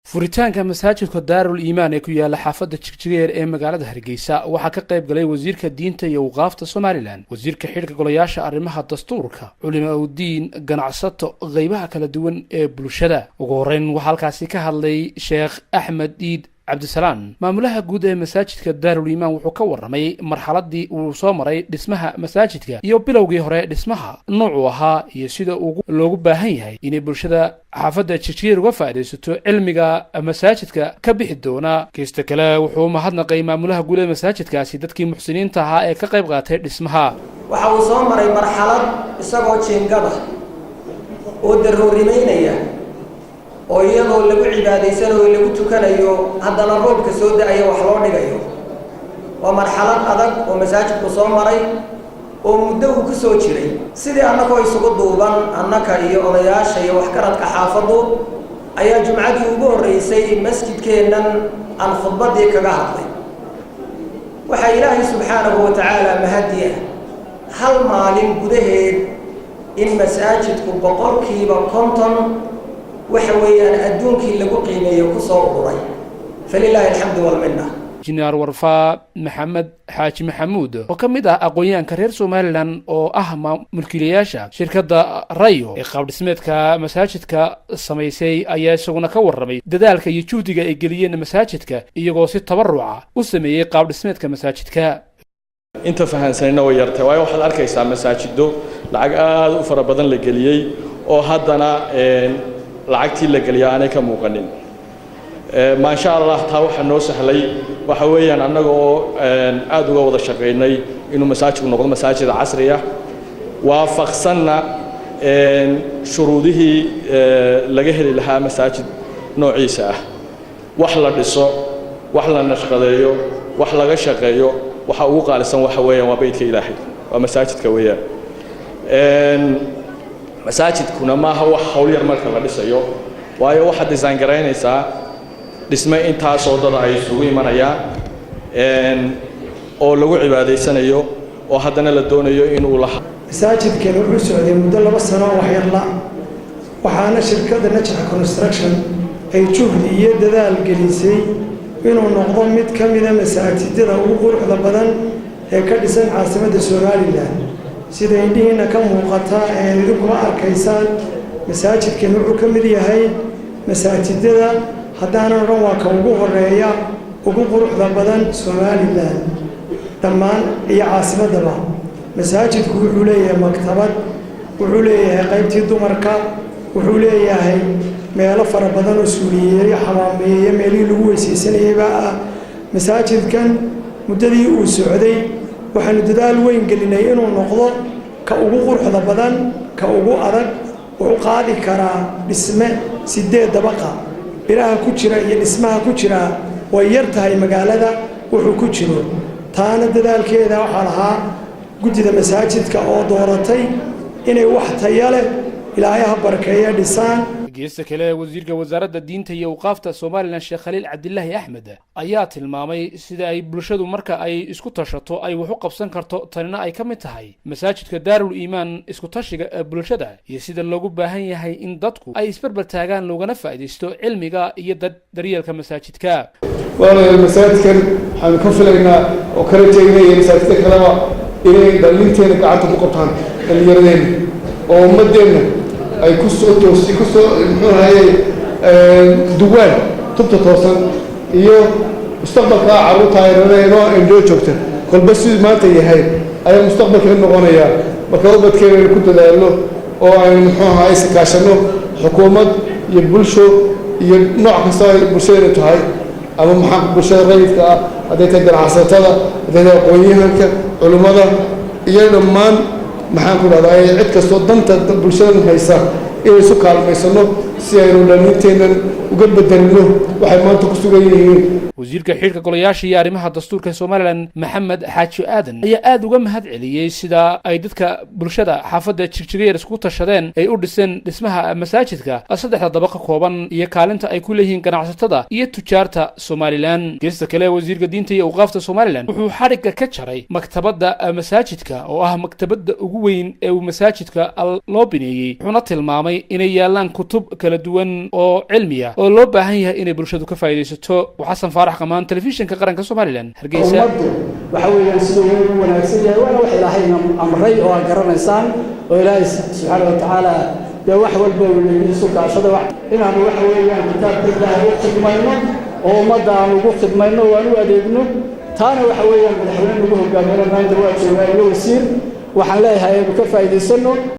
Furitaanka masaajidka Daarul Iimaan ee ku yaala xaafadda Jigjigeer ee magaalada Hargeysa waxaa ka qayb galay wasiirka diinta iyo awqaafta Somaliland, wasiirka xidhka golayaasha, arrimaha dastuurka, culimaa udiin, ganacsato, qeybaha kala duwan ee bulshada. Ugu horreyn waxaa halkaasi ka hadlay Sheekh Axmed Iid Cabdisalaan, maamulaha guud ee masaajidka Daarul Iimaan. Wuxuu ka warramay marxaladii uu soo maray dhismaha masaajidka iyo bilowgii hore dhismaha noocuu ahaa iyo sida loogu baahan yahay inay bulshada xaafadda Jigjigeer uga faa'iidaysato cilmiga masaajidka ka bixi doona. Geesta kale wuxuu mahadnaqay maamulaha guud ee masaajidkaasi dadkii muxsiniinta ahaa ee ka qayb qaatay dhismaha. Waxa uu soo maray marxalad isagoo jiingada oo daroorimeynaya oo iyadoo lagu cibaadaysanayo, lagu tukanayo, haddana roobka soo da-ayo wax loo dhigayo. Waa marxalad adag oo masaajidku soo maray oo muddo uu ku soo jiray. Sidii annagoo isugu duuban, annaka iyo odayaasha iyo waxgaradka xaafaddu, ayaa jumcadii ugu horreysay masjidkeennan aan khudbaddii kaga hadlay. Waxaa Ilaahay subxaanahu wa tacaala mahadi ah hal maalin gudaheed in masaajidku 50% waxa weeyaan adduunkii lagu qiimeeyo kusoo ururay. Falilaahi alxamdu walminna. Injineer Warfaa Maxamed Xaaji Maxamuud oo ka mid ah aqoon-yahanka reer Somaliland oo ah mulkiilayaasha shirkadda Rayo ee qaabdhismeedka masaajidka samaysay ayaa isaguna ka warramay dadaalka iyo juhdiga ay geliyeen masaajidka, iyagoo si tabaruca u sameeyey qaabdhismeedka masaajidka. Inta fahansanina way yartay, waayo waxaad arkaysaa masaajido lacag aad u fara badan la geliyey oo haddana lacagtii la geliya aanay ka muuqanin. Maasha Allah, taa waxaa noo sahlay waxa weeyaan annaga oo aad uga wada shaqaynay inuu masaajidku noqdo masaajid casri ah, waafaqsanna shuruudihii laga heli lahaa masaajid noociisa ah. Wax la dhiso, wax la nashqadeeyo, wax laga shaqeeyo, waxa ugu qaalisan waxa weeyaan waa beytka Ilaahay, waa masaajidka weeyaan. Masaajidkuna maaha wax hawl yar marka la dhisayo, waayo waxaad design garaynaysaa dhisme intaasoo dada ay isugu imanayaan oo lagu cibaadaysanayo oo haddana la doonayo inuu laha Masaajidkani wuxuu socday muddo 2 sano oo waxyarla, waxaana shirkadda Najax Construction ay juhdi iyo dadaal gelisay inuu noqdo mid ka mida masaajidada ugu quruxda badan ee ka dhisan caasimadda Somaliland. Sida indhihiinna ka muuqata ee idinkuma arkaysaan, masaajidkani wuxuu ka mid yahay masaajidada, haddaanan odhan waa ka ugu horeeya, ugu quruxda badan Somaliland dhammaan iyo caasimaddaba. Masaajidku wuxuu leeyahay maktabad, wuxuu leeyahay qaybtii dumarka, wuxuu leeyahay meelo fara badan oo suuliyeeyo, xamaameeye, meelihii lagu weysaysanayayba ah. Masaajidkan muddadii uu socday waxaanu dadaal weyn gelinay inuu noqdo ka ugu quruxda badan, ka ugu adag. Wuxuu qaadi karaa dhisme sideed dabaqa. Biraha ku jira iyo dhismaha ku jira way yar tahay magaalada wuxuu ku jiro. Taana dadaalkeeda waxaa lahaa guddida masaajidka oo dooratay inay wax taya leh, Ilaahay ha barkeeya, dhisaan. Geesta kale, wasiirka wasaaradda diinta iyo awqaafta Somaliland, Sheekh Khaliil Cabdilaahi Axmed, ayaa tilmaamay sida ay bulshadu marka ay isku tashato ay wax u qabsan karto, tanina ay ka mid tahay masaajidka Daarul Iimaan, isku tashiga ee bulshada iyo sida loogu baahan yahay in dadku ay isbarbar taagaan loogana faa'iidaysto cilmiga iyo daryeelka masaajidka. Walaalayaal, masaajidkan waxaanu ka filaynaa oo ka rajaynaya masaajidka kaleba inay dhallinteena gacanta ku qabtaan, dhallinyaradeenna oo ummadeenna ay ku soo toosi, ku soo, muxuu ahayey, duwaan tubta toosan iyo mustaqbalka carruurta inoo indhoo joogta. Kolba siduu maanta yahay ayaa mustaqbalka noqonayaa. Marka ubadkeena aynu ku dadaalno oo aynu, muxuu ahaa, iskaashanno, xukuumad iyo bulsho iyo nooc kasta ay bulshadeenu tahay, ama maxaa bulshada rayidka ah hadday tahay, ganacsatada hadday tahay, aqoon-yahanka, culimmada iyo dhammaan, maxaan ku dhahdaa, cid kastoo danta bulshadan haysa, inay isu kaalmaysano si aynu dhalinteennan uga bedelno waxay maanta ku sugan yihiin. Wasiirka xidhiidhka golayaasha iyo arrimaha dastuurka Somaliland, Maxamed Xaaji Aadan, ayaa aada uga mahad celiyey sida ay dadka bulshada xaafadda Jigjigayar isku tashadeen ay u dhiseen dhismaha masaajidka saddexda dabaq ka kooban iyo kaalinta ay ku leeyihiin ganacsatada iyo tujaarta Somaliland. Geesta kale, wasiirka diinta iyo awqaafta Somaliland wuxuu xadhigga ka jaray maktabadda masaajidka oo ah maktabadda ugu weyn ee uu masaajidka loo bineeyey, wuxuuna tilmaamay inay yaalaan kutub kala duwan oo cilmiya oo loo baahan yahay inay bulshadu ka faa'iidaysato. Xasan Faarax Qamaan, Telefishinka Qaranka Somaliland, Hargeysa. Ummaddu waxa weeyaan siduu ugu wanaagsan yahay, waana wax Ilaahayna amray oo aad garanaysaan, oo Ilaahay subxaana wa tacaala dee wax walba uu yidhi isu kaashada, inaanu waxa weeyaan kitaabka Ilaahay u khidmayno oo ummadda aan ugu khidmayno oo aan u adeegno. Taana waxa weeyaan madaxweyne nagu hogaamiyana maanta waa joogaa iyo wasiir. Waxaan leeyahay aynu ka faa'iidaysanno.